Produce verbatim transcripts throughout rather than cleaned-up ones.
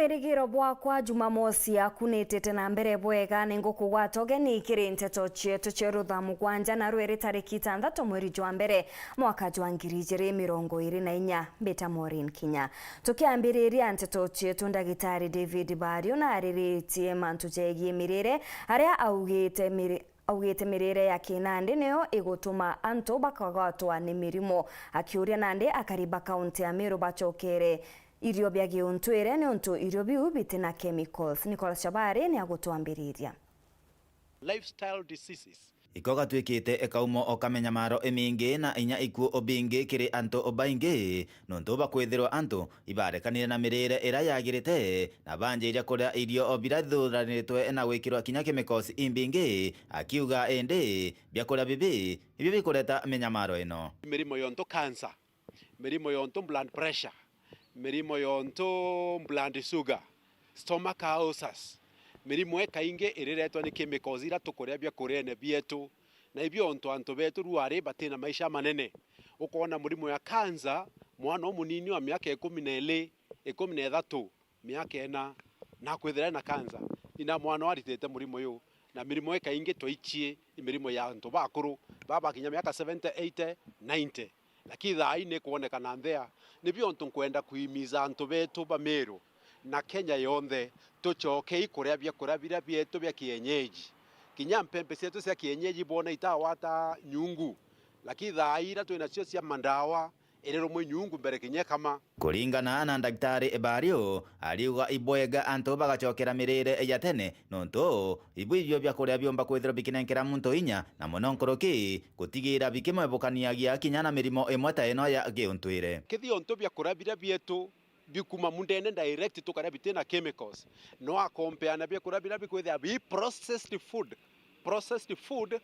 Wirigiro bwakwa, Jumamosi yaku nitite na mbere bwega. Ni ngukugwata ugeni kiri nteto cietu cia rutha mugwanja na rwiri tariki itantatu mweri jwa mbere mwaka jwa ngiri ijiri mirongo iri na inya. Mbita Maureen Kinya. Tukiambiriria nteto cietu, Ndagitari David Bario nariritie mantu jegie mirire, aria augite miri-, augite mirire ya kinandi niyo igutuma antu bakagwatwa ni mirimo, akiuria nandi akari ba kaunti ya Meru bacokere irio bia giuntwire, niuntu irio biu bitina chemicals. Nicholas Chabari niagutwambiriria. Lifestyle diseases. Iko gatwikite kaumo o ka minyamaro imingi na inya ikuo bingi kiri antu baingi, nontu bakwithirwa antu ibarekanire na mirire iria yagirite, na banjiria kuria irio biria bithuranitwe na gwikirwa kinya chemicals imbingi, akiuga indi biakuria bibi nibio bikureta minyamaro ino. Mirimo yontu cancer, mirimo yontu blood pressure, mirimo yontu blood sugar, stomach ulcers, mirimo ikaingi iriretwa ni chemicals iria tukuria biakuriene bietu, na ibio ontu antu betu riu ari batina maisha manene. Ukoona murimo ya cancer, mwana umunini wa miaka ikumi na iri, ikumi na ithatu, miaka ina, na akwithira ena cancer. Ina mwana aritite murimo uyu, na mirimo ikaingi twaichie i mirimo ya antu bakuru, baba bakinya miaka seventy, eighty, ninety. Lakini thaa ii ni kwonekana nthea. Nibio ontu nkwenda kuimiza antu betu ba Meru na Kenya yonthe, tucokei kuria biakuria biria bietu bia kienyeji. Kinya mpempe cietu cia kienyeji bwona itawata nyungu, lakini thaa ii iria twinacio cia mandawa, iri rumwe nyungu mbere kinya ikama. Kuringana na Ndagitari Bario, ariuga ibwega antu bagacokera mirire ya tene, nontu ibu ibio biakuria biumba kwithirwa bikinenkera muntu inya, na mono nkuruki gutigira bikimwebukaniagia kinya na mirimo imwe ta ino ya giuntwire. Kethira ontu biakuria biria bietu bikuma mundene direct tukaria bitina chemicals, no akompea na biakuria biria bikwithira bi processed food. Processed food,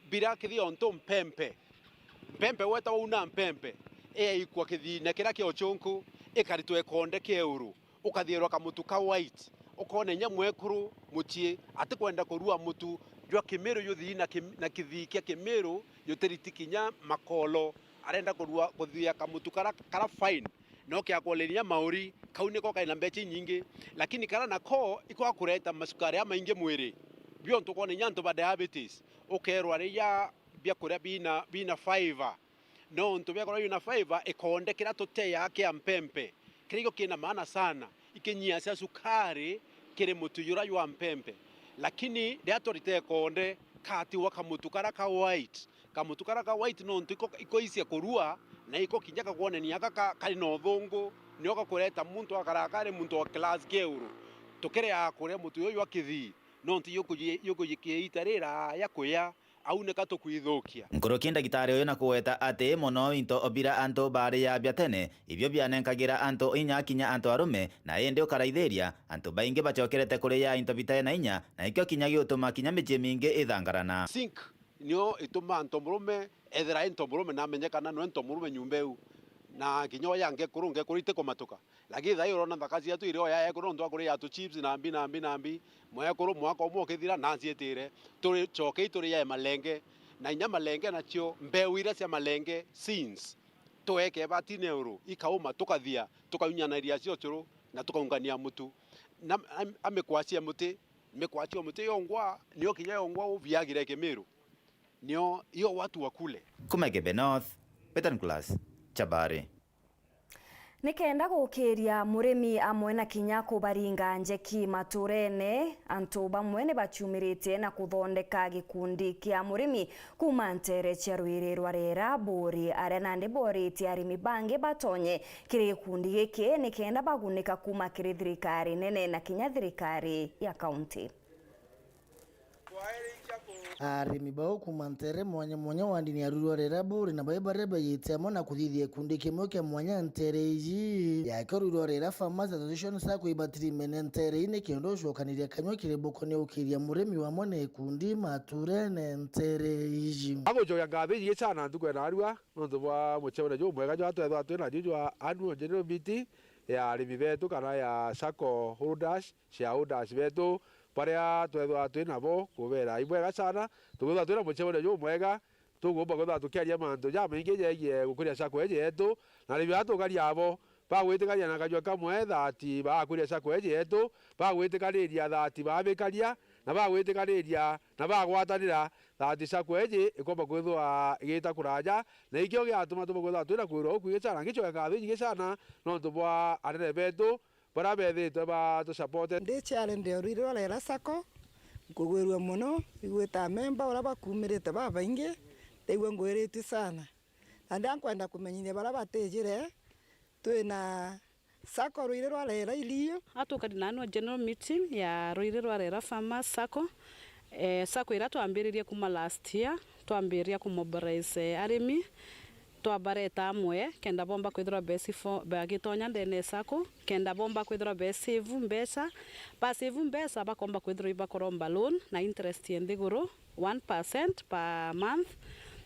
biria kethira ontu mpempe. Mpempe weta wauna mpempe, eyaikwa kithiine kiria kia uchunku, ikaritwa ikonde kia iuru, ukathiirwa kamutu ka white, ukona inya mwekuru mucii atikwenda kurua mutu jwa Kimiru juthii na kim-, na kithii kia Kimiru jutiriti kinya makolo, arenda kurua kuthia kamutu kara, kara fine, no kiakwolenia mauri, kau niko kaina mbecha inyingi, lakini kara nako iko gakureta macukari jamaingi mwiri. Bio ontu kwona inya antu ba diabetes, ukerwa riria biakuria bina, bina fiber, no ontu biakuria bina fiber, ikonde kiria tuteyaa kia mpempe, kiria ikio kina maana sana, ikinyiasia cukari kiri mutu jura jwa mpempe. Lakini riria twarita ikonde, katigwa kamutu karia ka white, kamutu karia ka white nontu iko, iko easy kurua, na iko kinya kakwonania aka ka, kari na uthungu, nio gakureta muntu akara kari muntu wa class kia iuru. Tukiriaga kuria mutu juju jwa kithii, nontu jukuji-, jukujikia iita riraya kuya, au nika tukwithukia. Nkuruki ndagitari uyu na kugweta ati mono into bira antu bariaa bia tene, ibio bianenkagira antu inya kinya antu arume, na indi ukaraithiria, antu baingi bacokerete kuriaa into bitari na inya, na ikio kinya giutuma kinya micii mingi ithangarana. Zinc nio itumaa ntomurume ethira e ntomurume na amenyekana nwe ntomurume nyumba iu, na kinya oya ngekuru, ngekuru itikumatuka. Lakini thaai urona nthaka cietu iri oya ekuru nontu wa kuria tu chips na mbi na mbi na mbi. Mwekuru mwaka umwe ukithira na acietire, turi cokei turiae malenge, na inya malenge nacio mbeu iria cia malenge, seeds, tueke batine uru ikauma, tukathia tukaunyanaria cio curu na tukaungania mutu. Na am-, amikwa cia muti, mikwa cia muti yongwa, nio kinya yongwa ubiagira Kimiru, nio iyo watu wa kule. Kuma Igembe North, Betan Class, Chabari. Nikenda gukiria murimi amwe na kinya kubaringa njeki maturene, antu bamwe ni baciumiritie na kuthondeka gikundi kia murimi kuuma nteere cia rwiri rwa Rera Buri, aria nandi boritie arimi bangi batonye kiri gikundi giki nikenda bagunika kuuma kiri thirikari nene na kinya thirikari ya kaunti. Arimi bau kuuma nteere mwanya mwanya wa ndini ya rwiri rwa Rera Buri na bai baria baiyite amwe na kuthithia gikundi kimwe kia mwanya nteere iji. Yakio rwiri rwa Rera Farmers Association Sacco ibatirimene nteere ii nikenda ucokaniria kanyua kiri bukoni ukiria murimi wamwe na gikundi maturene nteere iji. Agucokia ngatho inyingi sana ntuku ya narua nontu bwa mucemanio jumwega jwa twethwa twi najo jwa annual general meeting ya arimi betu kana ya sacco holders, shareholders betu baria twethwa twi nabo, kubera ibwega sana. Tukwithwa twi na mucemanio jumwega, tukumba kwithwa tukiaria mantu jamaingi jegie gukuria sacco iji yetu, na arimi baa tukaria abo, bagwitikanira na kajua kamwe that bakwiria sacco iji yetu, bagwitikaniria that babikaria, na bagwitikaniria na bagwatanira that sacco iji ikomba kwithirwa igita kuraja, na ikio giatuma tumba kwithirwa twina kwirwa ukwingi sana. Ngicokia nkatho inyingi sana nontu bwa anene betu baria bethitwe batu supported. Ndi chairlady o Ruiri rwa Rera sacco, nkugwirua mono, igwita amemba uria bakumirite babaingi, ndaigua ngwiritue sana. Na ndia nkwenda kumenyithia baria batijire, twina sacco Ruiri rwa Rera iliyo. Atukari na annual general meeting ya Ruiri rwa Rera Farmers Sacco. Eh, sacco iria twambiririe kuma last year, twambiriria kumobilize, eh, arimi, twabareta amwe kenda bomba kwithirwa besi fo-, bagitonya ndene ya sacco, kenda bomba kwithirwa be save mbeca. Ba save mbeca, bakomba kwithirwa ibakoromba loan na interest ya nthiguru, one percent per month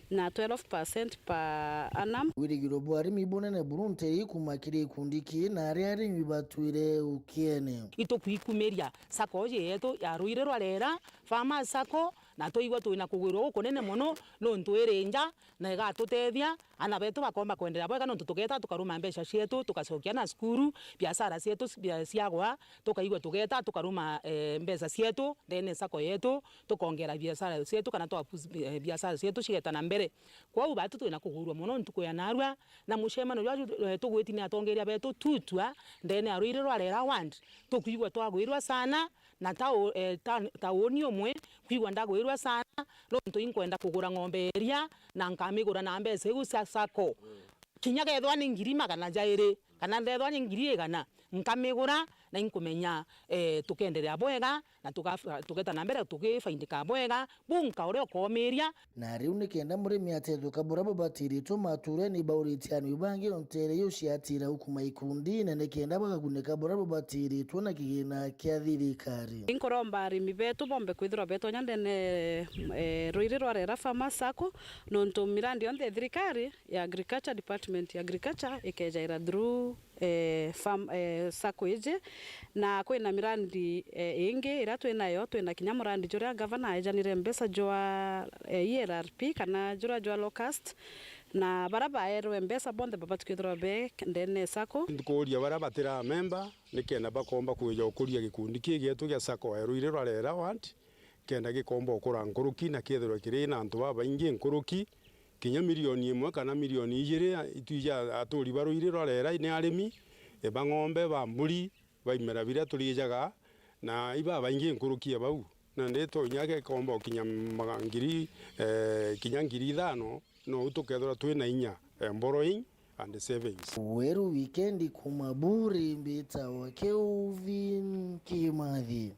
na twelve percent per annum. Wirigiro bwa arimi bunene buru nteri kuma kiri gikundi kii, na aria arimi batwire ukiene. Itukwikumiriria sacco iji yetu ya Ruiri rwa Rera Farmers Sacco, na twaigua twina kugwirwa gukunene mono, nontu iri nja na igatutethia, ana betu bakomba kwenderea bwega, nontu tugeta tukaruma mbeca cietu, tugacokia na cukuru, biashara cietu ci-, bia-, ciagwa, tukaigua tugeta tukaruma, eh, mbeca cietu ndene ya sacco yetu, tukongera biashara cietu, kana twa push, eh, biashara cietu cigeta na mbere. Kwou batu twina kugwirua mono ntuku ya narua, na mucemano jwa ju-, eh, tugwiti ni atongeria betu tutwa ndene ya Ruiri rwa Rera ward, tukwigua twagwirua sana, na ta u-, eh, ta, ta uni umwe, kwigua ndagwirua sana, nontu inkwenda kugura ng'ombe ya iria, na nkamigura na mbeca iu cia sacco. Kinya kethwa ni ngiri magana jairi, kana ndethwa ni ngiri igana, nkamigura, na inkumenya, eh, tukenderea bwega, na tuga-, tugeta na mbere tugifaindika bwega, bunka uria ukomiria. Na riu ni kenda murimi atethuka buria bubatiritwe maturene, bauritie anwi bangi o ntere iu ciatira u kuma ikundine, ni kenda bagakunika buria bubatiritwe na kigina kia thirikari. Inkuromba arimi betu bombe kwithirwa betonya ndene, eh, Ruiri rwa Rera Farmers Sacco, nontu mirandi yonthe ya thirikari ya agriculture, department ya agriculture, ikejaira through, eh, farm, eh, sacco iji, na kwina mirandi, eh, ingi iria twinayo, twina kinya murandi juria gavana aejanire mbeca jwa, eh, E R R P kana juria jwa locust, na baria baerwe mbeca bonthe babati kwithirwa be ndene ya sacco. Nkuuria baria batira memba, nikenda bakomba kwija ukuria gikundi kii gietu gia sacco ya Ruiri rwa Rera ward, kenda gikomba ukura nkuruki na kiethirwe kiri na antu babaingi nkuruki, kinya milioni imwe kana milioni ijiri. Itwiji aturi ba Ruiri rwa Rera ni arimi, e, ba ng'ombe, ba mburi, ba imera biria turijaga, na ibabaingi nkuruki ya bau. Na ndi tonya gekomba ukinya maga-, ngiri, eh, kinya ngiri ithano, nou tukethirwa twina inya, eh, borrowing and savings. Weru wikendi kuma Buri, mbitawa Kelvin Kimathi.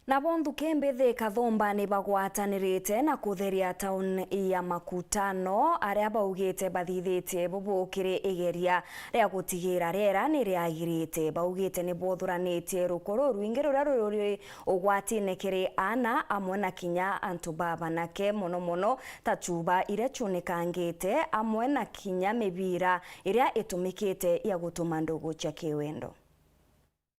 Nabo nthuki mbithi Kathumba ni bagwatanirite na kutheria tauni ya Makutano, aria baugite bathithitie bubu kiri igeria ria gutigira riera ni riagirite. Baugite ni bwuthuranitie rukuru rwingi ruria ruri ugwatine kiri aana amwe na kinya antu babanake, mono mono ta chuba iria ciunikangite amwe na kinya mibira iria itumikite ya gutuma ndugu cia kiwendo.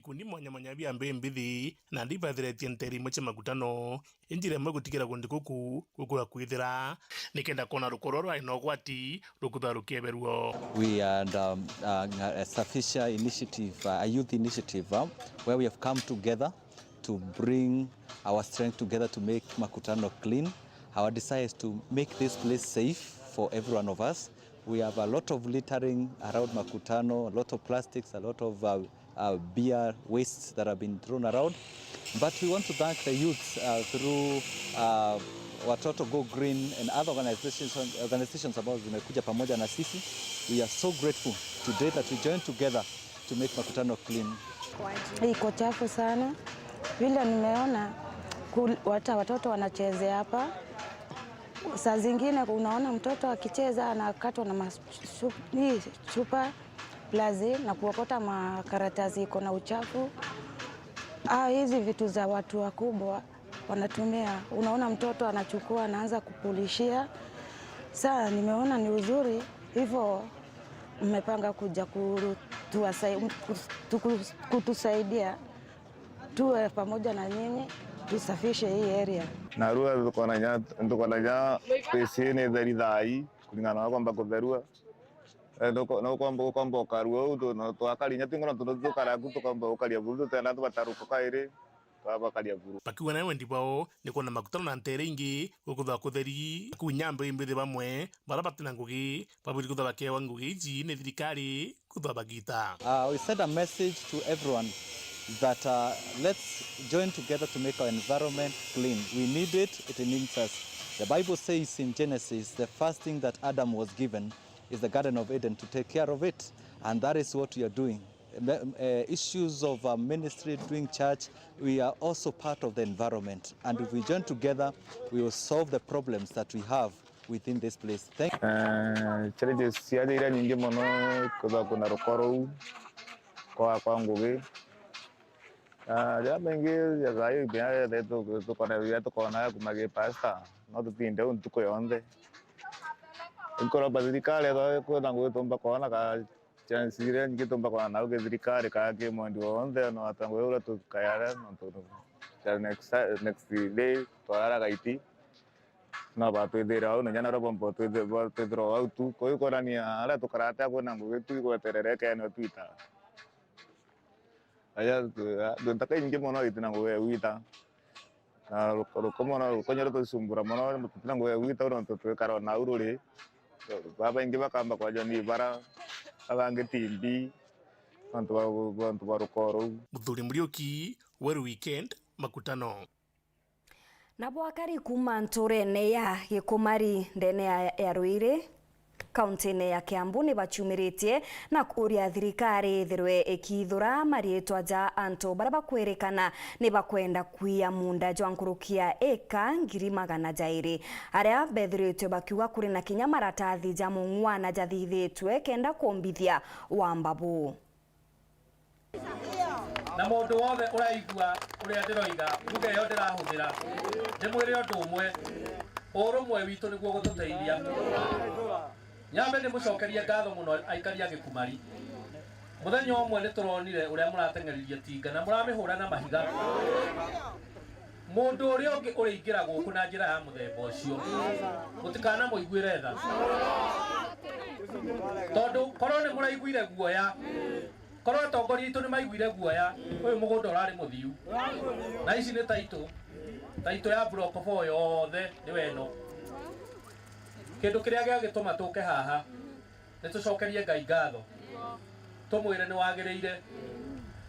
Ikundi mwanya mwanya bia mbii mbithi nandi ibathiretie nteri imwe cia Makutano, injira imwe gutigira kundi kuku gukura kwithira, nikenda kwona rukoro rwari na ugwati rukuthwa rukieberua. We had, um, uh, a Safisha initiative, uh, a youth initiative, uh, where we have come together to bring our strength together to make Makutano clean. Our desire is to make this place safe for every one of us. We have a lot of littering around Makutano, a lot of plastics, a lot of, uh, uh, beer wastes that have been thrown around. But we want to thank the youths, uh, through, uh, Watoto Go Green and other organizations, organizations ambazo zimekuja pamoja na sisi. We are so grateful today that we joined together to make Makutano clean. Iko chafu sana. Vile nimeona, kul-, hata watoto wanachezea hapa. Saa zingine unaona mtoto akicheza anakatwa na mas-, su-, hii chupa, plus na kuokota makaratasi iko na uchafu. Ah, hizi vitu za watu wakubwa wanatumia. Unaona mtoto anachukua, anaanza kupulishia. Saa nimeona ni uzuri, hivyo mmepanga kuja kutuwasai-, kutu-, kutusaidia tuwe pamoja na nyinyi, tusafishe hii area. Narua ntukonaja, ntukonaja space ii ni theri thaa ii, kulingana na kwamba kutherua. Eh, nuko-, nukomba, ukomba ukarua uu, tu-, no twakari inya twingwa, nontu tukara ku, tukomba ukaria buru, tutenda tubataruka kairi, twabakaria buru. Bakiuga nawe wendi bwao ni kwona makutano na nteere ingi gukuthwa kutheri, kunya mbeimbithi bamwe bara batina ngugi, babwiri kuthwa bakewa ngugi iji ni thirikari kuthwa bagita. Uh, we send a message to everyone that, uh, let's join together to make our environment clean. We need it, it needs us. The Bible says in Genesis, the first thing that Adam was given is the Garden of Eden to take care of it, and that is what we are doing. Me-, uh, issues of, uh, ministry, doing church, we are also part of the environment, and if we join together, we will solve the problems that we have within this place. Thank Eh, challenges ciaja iria nyingi mono, kwithwa kwina ruko ruu, kwa, kwa ngugi. Ah, jaria maingi ja thayu, kinya riria tu-, tukona, riria tukona kuma gi pastor, no tutinde uu ntuku yonthe. Ikoromba thirikari, ethirwa kwina ngugi tumba kwona ka chance iria nyingi tumba kwona nau ki thirikari, ka ki mwendi wonthe, no ata ngugi uria tukayara, nontu ja next, next day, twarara gaiti. No batwithire au, na inya nario bomba twithirwa au tu. Kuu ikwonania aria tukaraga atia kwina ngugi tu igweterere ikeenwe twita. Aja, tu-, a-, ntaka inyingi mono itina ngugi ya gwita. Na ruko, ruko mono, ruko nyaru tucisumbura mono, tutina ngugi ya gwita, nontu twikara o nau ruri. Babaingi bakamba kwajwa ni ibara, abangi timbi, nontu bwa, nontu bwa ruko ruu. Muthuri Muriuki, Weru Weekend, Makutano. Nabo akari kuuma ntuurene ya Gikumari, ndene ya, ya Ruiri, kauntine ya Kiambu, ni bachumiritie na kuuria thirikari ithirwe ikiithura mariitwa ja antu baria bakwirikana ni bakwenda kwiya muunda jwa nkuruki ya eka ngiri magana jairi, aria bethiritwe bakiuga kuri na kinya maratathi ja mung'wana jathithitwe kenda kumbithia wamba buu. Na mundu wothe uraigua uria ndiroiga, lugha iyo ndirahuthira, ndimwire undu umwe, urumwe witu niguo gututeithia. Nyambe ndimucokerie ngatho muno aikari a Gikumari. Muthenya umwe nituronire uria murateng'eririe tinga na muramihura na mahiga. Mundu uria ungi uriingira guku na njira ya muthemba ucio, mutikanamuiguire tha. Tondu korwo ni muraiguire guoya, korwo atongoria aitũ nĩ maiguire guoya, ũyũ mũgũnda ũrarĩ mũthiu. Na ici nĩ taitũ, taitũ ya block four yothe nĩ weno. Kĩndũ kĩrĩa gĩagĩtũma tũke haha, nĩ tũcokerie Ngai ngatho, tũmwĩre nĩ wagĩrĩire,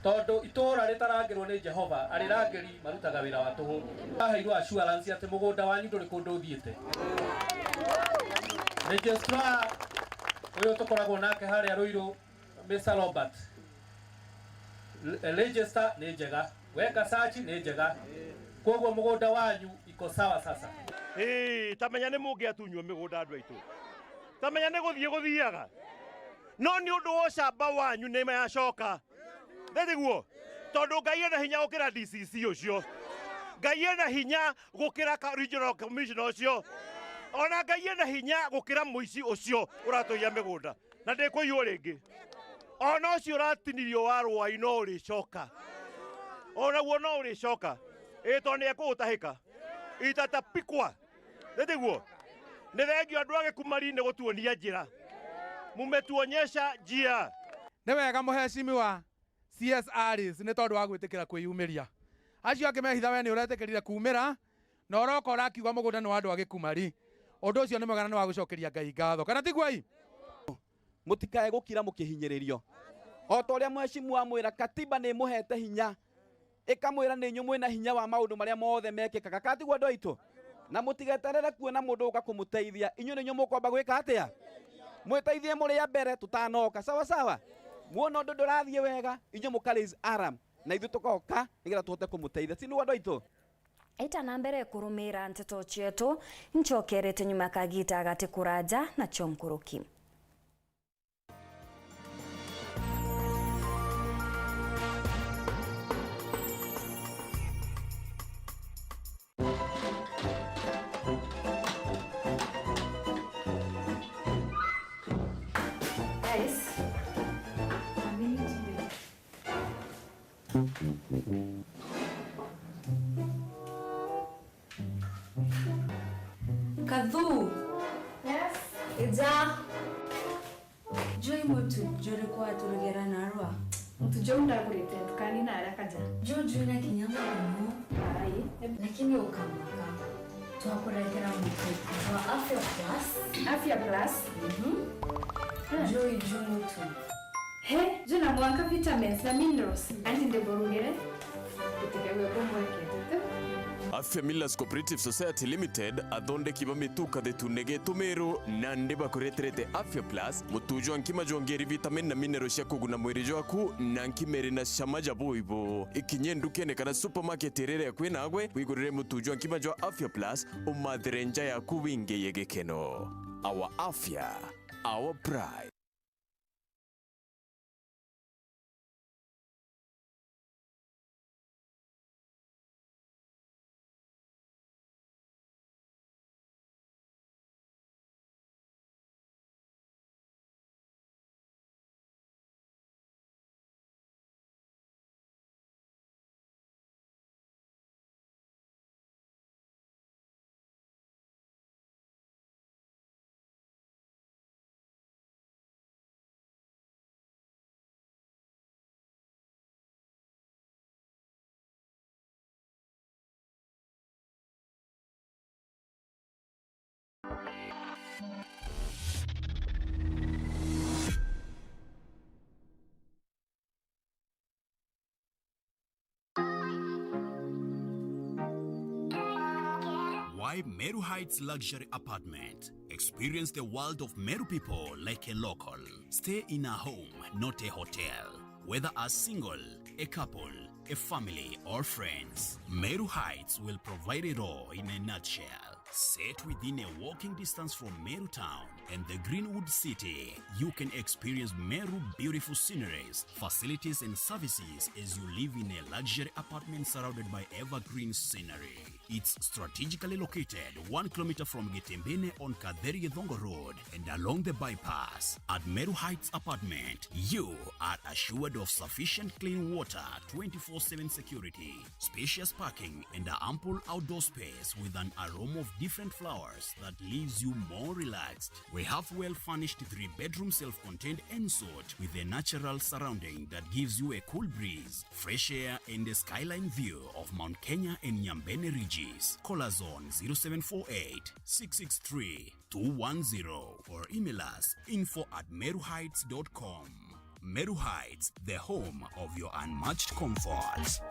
tondũ itũũra rĩtarangĩrwo nĩ Jehova, arĩrangĩri marutaga wĩra wa tũhũ. Aheirwo assurance atĩ mũgũnda wanyu ndũrĩ kũndũ ũthiĩte. Registrar ũyũ tũkoragwo nake harĩa Rũirũ, Mister Robert, l-, register nĩ njega, weka search nĩ njega, kwoguo mũgũnda wanyu iko sawa sasa. Ĩĩ, tamenya nĩ mũngĩatunywo mĩgũnda andũ aitũ. Tamenya nĩ gũthiĩ gũthiaga. No nĩ ũndũ wa ũcamba wanyu nĩ mayacoka. Ndĩriguo? Tondũ Ngai ena hinya gũkĩra D C C ũcio. Ngai ena hinya gũkĩra ka-, regional commissioner ũcio. Ona Ngai ena hinya gũkĩra mũici ũcio ũratũiya mĩgũnda. Na ndĩkũiywo rĩngĩ. Ona ũcio ũratinirio wa rwai no ũrĩcoka. Ona guo no ũrĩcoka. Ĩ, tondũ nĩ ekũgũtahĩka. Itatapikwa. Ndĩriguo? Nĩ thengiũ andũ a Gĩkumari nĩ gũtuonia njĩra. Mumetuonyesha njia. Nĩ wega, Mheshimiwa C S Alice, nĩ tondũ wa gwĩtĩkĩra kwĩyumĩria. Acio angĩ mehitha, we nĩ ũretĩkĩrire kuumĩra, na ũroka ũrakiuga mũgũnda nĩ wa andũ a Gĩkumari. Ũndũ ũcio nĩ mwega na nĩ wa gũcokeria Ngai ngatho. Kana tiguo ii? Mũtikae gũkira mũkĩhinyĩrĩrio. O ta ũrĩa Mheshimiwa amwĩra, katiba nĩ ĩmũhete hinya. Ĩkamwĩra, "Nĩ inyuĩ mwĩ na hinya wa maũndũ marĩa mothe mekĩkaga." Kana tiguo andũ aitũ? Na mũtigeterere kuona mũndũ ũka kũmũteithia. Inyuĩ nĩ inyuĩ mũkwamba gwĩka atĩa? Mwĩteithie mũrĩ a mbere tũtanoka. Sawa sawa? Muona ũndũ ndũrathiĩ wega, inyuĩ mũka raise alarm. Na ithuĩ tũgoka nĩgetha tũhote kũmũteithia. Si nĩguo andũ aitũ? Ita na mbere kũrũmĩrĩra nteto cietu, ncokerete nyuma ya kagita gatĩ kũraja na cio nkuruki. Guys, amini jimbe. Kathu. Yes. Ija. Juu i mutu juriku waturugera narua? Mutu juu ndagurite ndukani na aria kaja. Juu jwina kinya muno. Ai. Lakini ukamaka. Twakuretera mutu wa Afya Plus. Afya Plus? Mhm. Ah. Juu i juu mutu. He, juu na mwanka vitamins na minerals. Andi ndiburugire. Gutikegwe kumwekete tu. Afya Millers Cooperative Society Limited, athondeki ba mitu kathetune getu Meru, nandi bakureterete Afya Plus, mutu jwa nkima jwa ngeri, vitamin na mineral cia kuguna mwiri jwaku, na nkima iri na cama ja buibu. Ikinye ndukene kana supermarket iria iri akui nagwe, wigurire mutu jwa nkima jwa Afya Plus, umathire nja yaku wingiye gikeno. Our Afya, our Pride. Why Meru Heights Luxury Apartment? Experience the world of Meru people like a local. Stay in a home, not a hotel. Whether a single, a couple, a family, or friends, Meru Heights will provide it all in a nutshell. Set within a walking distance from Meru Town and the Greenwood City, you can experience Meru beautiful sceneries, facilities, and services as you live in a luxury apartment surrounded by evergreen scenery. It's strategically located one kilometer from Getembene on Katheri Githongo Road and along the bypass. At Meru Heights Apartment, you are assured of sufficient clean water, twenty-four seven security, spacious parking, and ample outdoor space with an aroma of different flowers that leaves you more relaxed. We have well-furnished three-bedroom self-contained ensuite with a natural surrounding that gives you a cool breeze, fresh air, and a skyline view of Mount Kenya and Nyambene Ridges. Call us on zero seven four eight, six six three, two one zero or email us info at meruheights dot com. Meru Heights, the home of your unmatched comfort.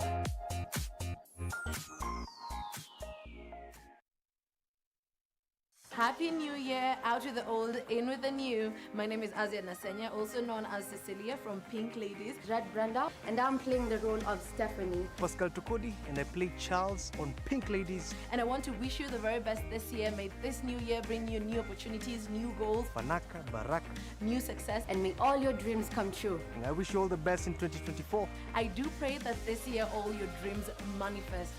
Happy New Year, out with the old, in with the new. My name is Azia Nasenya, also known as Cecilia from Pink Ladies. Red Brenda, and I'm playing the role of Stephanie. Pascal Tukodi, and I play Charles on Pink Ladies. And I want to wish you the very best this year. May this new year bring you new opportunities, new goals, Fanaka, Baraka, new success. And may all your dreams come true. And I wish you all the best in twenty twenty-four. I do pray that this year all your dreams manifest.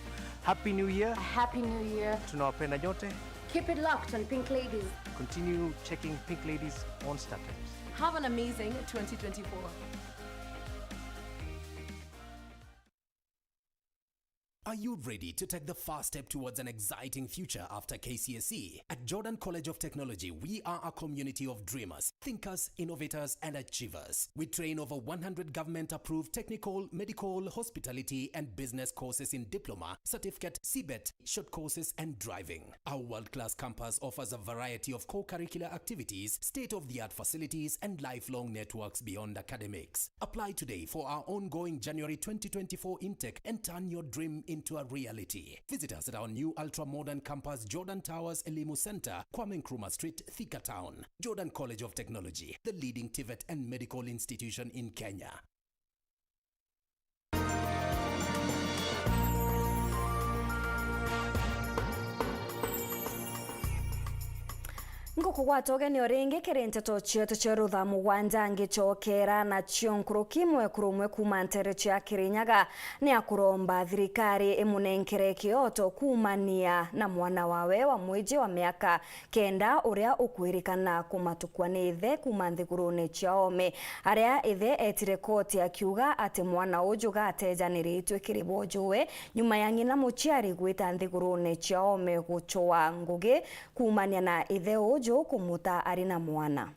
Happy New Year. A happy New Year. Tunawapenda nyote. Keep it locked on Pink Ladies. Continue checking Pink Ladies on StarTimes. Have an amazing twenty twenty-four. Are you ready to take the first step towards an exciting future after K C S E? At Jordan College of Technology, we are a community of dreamers, thinkers, innovators, and achievers. We train over one hundred government-approved technical, medical, hospitality, and business courses in diploma, certificate, C bett, short courses, and driving. Our world-class campus offers a variety of co-curricular activities, state-of-the-art facilities, and lifelong networks beyond academics. Apply today for our ongoing January twenty twenty-four intake and turn your dream into a reality. Visit us at our new ultra-modern campus, Jordan Towers Elimu Center, Kwame Nkrumah Street, Thika Town. Jordan College of Technology, the leading TVET and medical institution in Kenya. Ngukugwata ugeni o ringi kiri nteto cietu cia rutha mugwanja ngicokera nacio. Nkuruki mwekuru umwe kuuma nteere cia Kirinyaga ni akuromba thirikari imunenkere kioto kuumania na mwana wawe wa mwiji wa miaka kenda uria ukwirikana kumatukwa ni ithe kuuma nthigurune cia Ome, aria ithe etire koti akiuga ati mwana uju gatejaniritwe kiri bwojuwe nyuma ya ng'ina muciari gwita nthigurune cia Ome gucua ngugi kuumania na ithe uju kumuta ari na mwana.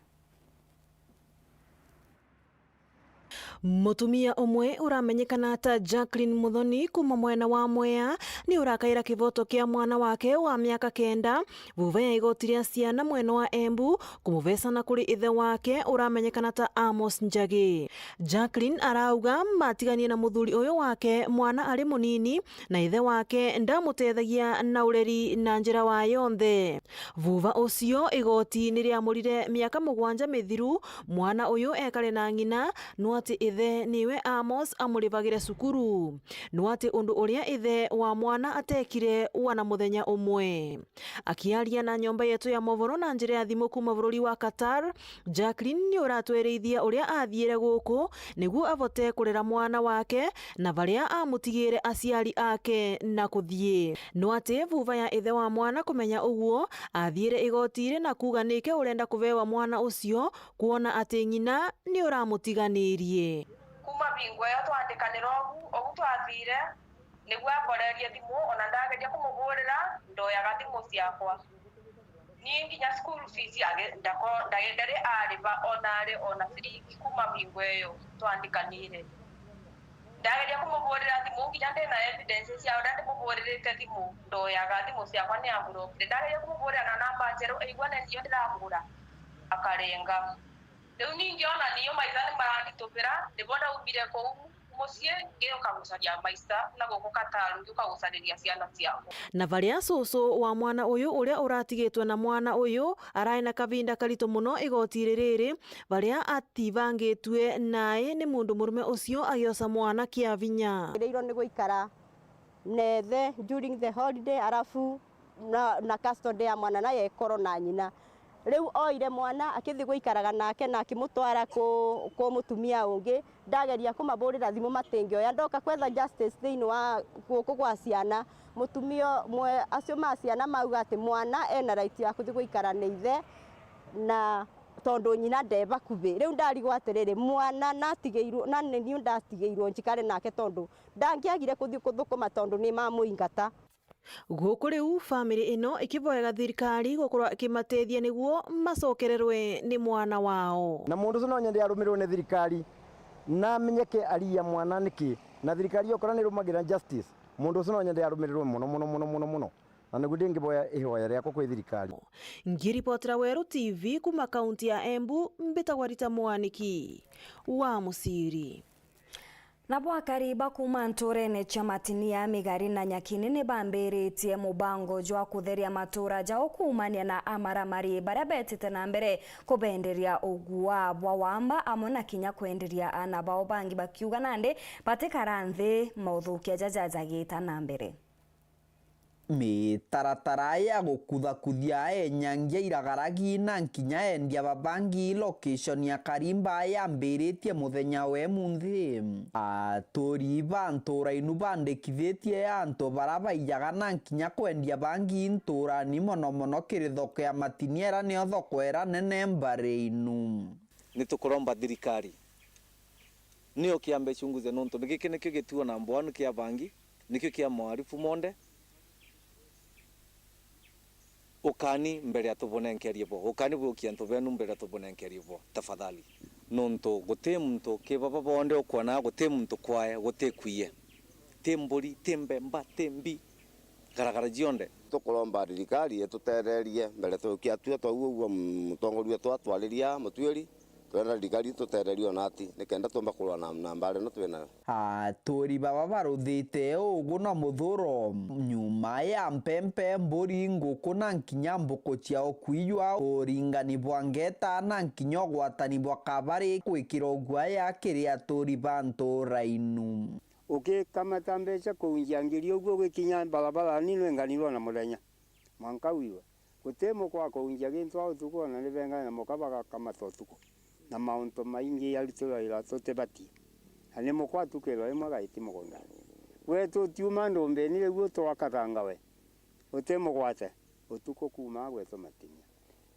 Mutumia umwe uramenyekana ta Jacqueline Muthoni kuuma mwena wa Mwea ni urakaira kivoto kia mwana wake wa miaka kenda, vuva ya igoti ria ciana mwena wa Embu kumuvecana kuri ithe wake uramenyekana ta Amos Njagi. Jacqueline arauga matiganie na muthuri uyu wake mwana ari munini, na ithe wake ndamutethagia na ureri na njira wa yonthe. Vuva ucio igoti ni riamurire miaka mugwanja mithiru mwana uyu ekare na ng'ina, no ati ithe niwe Amos amurivagire cukuru. No ati undu uria ithe wa mwana atekire wana muthenya umwe. Akiaria na nyomba yetu ya movoro na njira ya thimu kuuma bururi wa Qatar, Jacqueline ni uratwirithia uria athiire guku niguo avote kurera mwana wake na varia amutigire aciari ake na kuthii. No ati vuva ya ithe wa mwana kumenya uguo, athiire igoti ri na kuuga niki urenda kuvewa mwana ucio, kwona ati ng'ina ni uramutiganirie. Kuma bingo iyo twandikanira ugu, ugu twathiire, niguo ankorerie thimu, ona ndageria kumuburira, ndoyaga thimu ciakwa. Ni nginya school fees age-, ndako-, ndage-, ndari ariva ona ari ona ciringi kuma bingo iyo twandikanire. Ndageria kumuburira thimu, nginya ndina evidence cia uria ndimuburirite thimu, ndoyaga thimu ciakwa ni amblockire. Ndageria kumuburira na namba njeru, aigua ni nio ndiramugura, akarenga. Riu ningi ona nio maitha ni maranditubira, nibo ndaumire kuu mucii ngiuka gucaria maisha na guku Qatar ngiuka gucariria ciana ciakwa. Na varia cucu wa mwana uyu uria uratigitwe na mwana uyu arai na kavinda karitu mono igoti ririri, varia atibangitue nae ni mundu murume ucio agioca mwana kia vinya. Agiriirwo ni guikara na ithe during the holiday, arafu na, na custody ya mwana nayo ikorwo na nyina. Riu oire mwana akithi guikaraga nake na akimutwara ku, ku mutumia ungi. Ndageria kumaburira thimu matingioya. Ndoka kwetha justice thiini wa guku gwa ciana, mutumia umwe acio ma ciana mauga ati mwana ena right ya kuthi guikara na ithe na tondu nyina nde bakuvi. Riu ndarigwo atiriri, mwana natigiirwo, na ni niu ndatigiirwo njikare nake tondu ndangiagire kuthi kuthukuma tondu ni mamuingata. Guku riu family ino ikivoyaga thirikari gukorwa ikimatethia niguo macokererwe ni mwana wao. Na mundu ucio no nyende arumirwe ni thirikari, na amenyeke ari ya mwana niki, na thirikari yokora ni irumagira justice, mundu ucio no nyende arumirirwe mono, mono, mono, mono, mono. Na niguo ndingivoya ihoya riakwa kwi thirikari. Ngiripotera Weru T V kuma kaunti ya Embu, mbitagwa Rita Mwaniki wa Musiri. Nabo akari ba kuuma ntuurene cia Matinia, Migari na Nyakini ni bambiritie mubango jwa kutheria matuura jao kuumania na amaramari baria betite na mbere kubenderia ugua bwa wamba amwe na kinya kwenderia aana bao bangi, bakiuga nandi batikara nthi mauthukia jaja jagita na mbere. Mitaratara ya gukuthakuthia enyangia iragaragi na nkinya endia babangi location ya Karimba yambiritie muthenya wa emunthi. Aturi ba ntura inu bandikithitie antu bara baijaga na nkinya kwendia bangi nturani, mono mono kiri thoko ya Matinia, ira niyo thoko ira nene mbari inu. Ni tukuromba thirikari niyo kiambe ichunguze, nontu giki nikio gituo number one kia bangi, nikio kia mwarifu monde. Ukani mbere atubunenkerie bo, ukani bwokia antu benu mbere atubunenkerie bo, tafadhali. Nontu guti muntu ki baba bonde ukwona, guti muntu kwae, guti kwiye. Ti mburi, ti mbemba, ti mbi, garagara cionde. Tukuromba thirikari itutetherie mbere tukia tua twau uguo mutongoria wetu atwariria mutuiri. Twenda thirikari itutetherie ona ati, nikenda tuumba kurwa na, na mbara ino twinayo. Aturi baba baruthite ugu na muthuro, nyuma ya mpempe, mburi, nguku na nkinya mbuku cia ukuijwa, uringani bwa ngeta na nkinya ugwatani bwa kabari kwikira uguaya kiri aturi ba ntura inu. Ugikamata mbeca kuunjia ngiri uguo ugikinya barabara ni nwenganirwo na muthenya. Mwanka wiwe. Guti mukwa kuunjia gintu a utuku, ona ni benga na muka bagakamata utuku. Na mauntu maingi aruti wira tutibati. Na ni mukwa atukirwa imwe gaiti mugundani. Gwetu utiuma ndumbini riu twakathanga we. Uti mugwate. Utuku kuuma gwetu Matinia.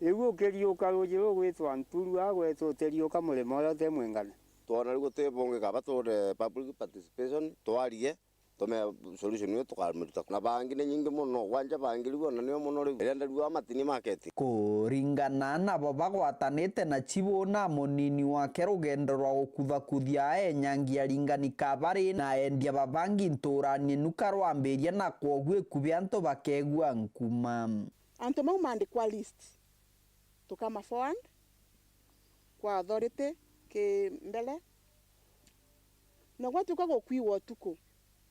Riu ukiriuka ruuji ruu gwitwa Nturua, gwetu utiriuka murima uria uti mwingane. Twona riu guti bungi kaba tuure public participation, twarie, tume solution iyo tukamiruta. Na bangi ni nyingi mono, gwanja bangi riu ona nio mono riu. Iria ndarua matini maketi. Kuringana nabo bagwatanite na Chibu na munini wake rugendo rwa gukuthakuthia aenyangi aringani kabari na endia babangi nturani nuka rwambiria na kwoguo ikubi antu bakegua nkuma. Antu mau maandikwa list, tukama forward kwa authority ki mbere, na gwatuika gukwiwa utuku,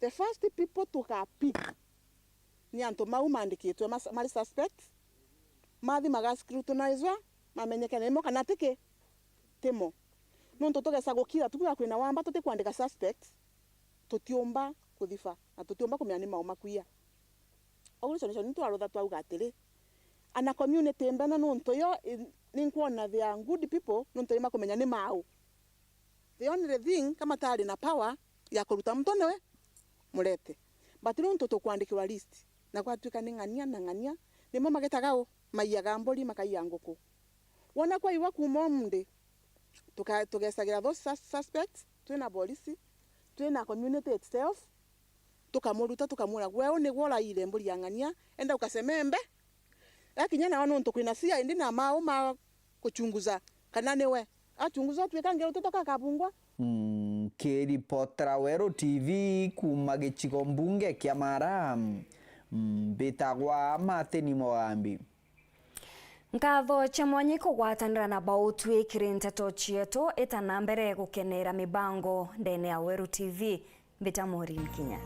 the first people tuka pick ni antu mau maandikitwe mas- mari suspect, mathi maga scrutinizwa, mamenyeke nimo kana tiki timo. Nontu tugesa gukira tukiuga kwina wamba tutikwandika suspect, tutiumba kuthiba na tutiumba kumenya ni mau makwia. Au ni solution twarutha twauga atiri, ana community mbene nontu yo i- ninkwona they are good people nontu imakumenya ni mau. The only thing, kama tari na power ya kuruta muntu niwe murete. But nontu tukwandikirwa list, na gwatuika ni ng'ania na ng'ania, nimo magitaga u, maiyaga mburi, makaiya nguku. Wona kwaiwa kuma umuthi, tuka- tugesagira those sus- suspects, twina polisi, twina community itself, tukamuruta, tukamwira, "Gwe u nigwe uraire mburi ya ng'ania, enda ukasemembe." Ekinya nawe nontu kwina C I D na mau ma kuchunguza kana niwe. Achunguza, atwika ngero tutoka kabungwa. Nkiripotera Weru T V kuuma gicigo mbunge kia Mara, mbitagwa Martin Mogambi. Nkatho cia mwanya ikugwatanira na bautwi kiri nteto cietu, ita na mbere gukenera mibango ndene ya Weru T V. Mbita Maureen Kinya.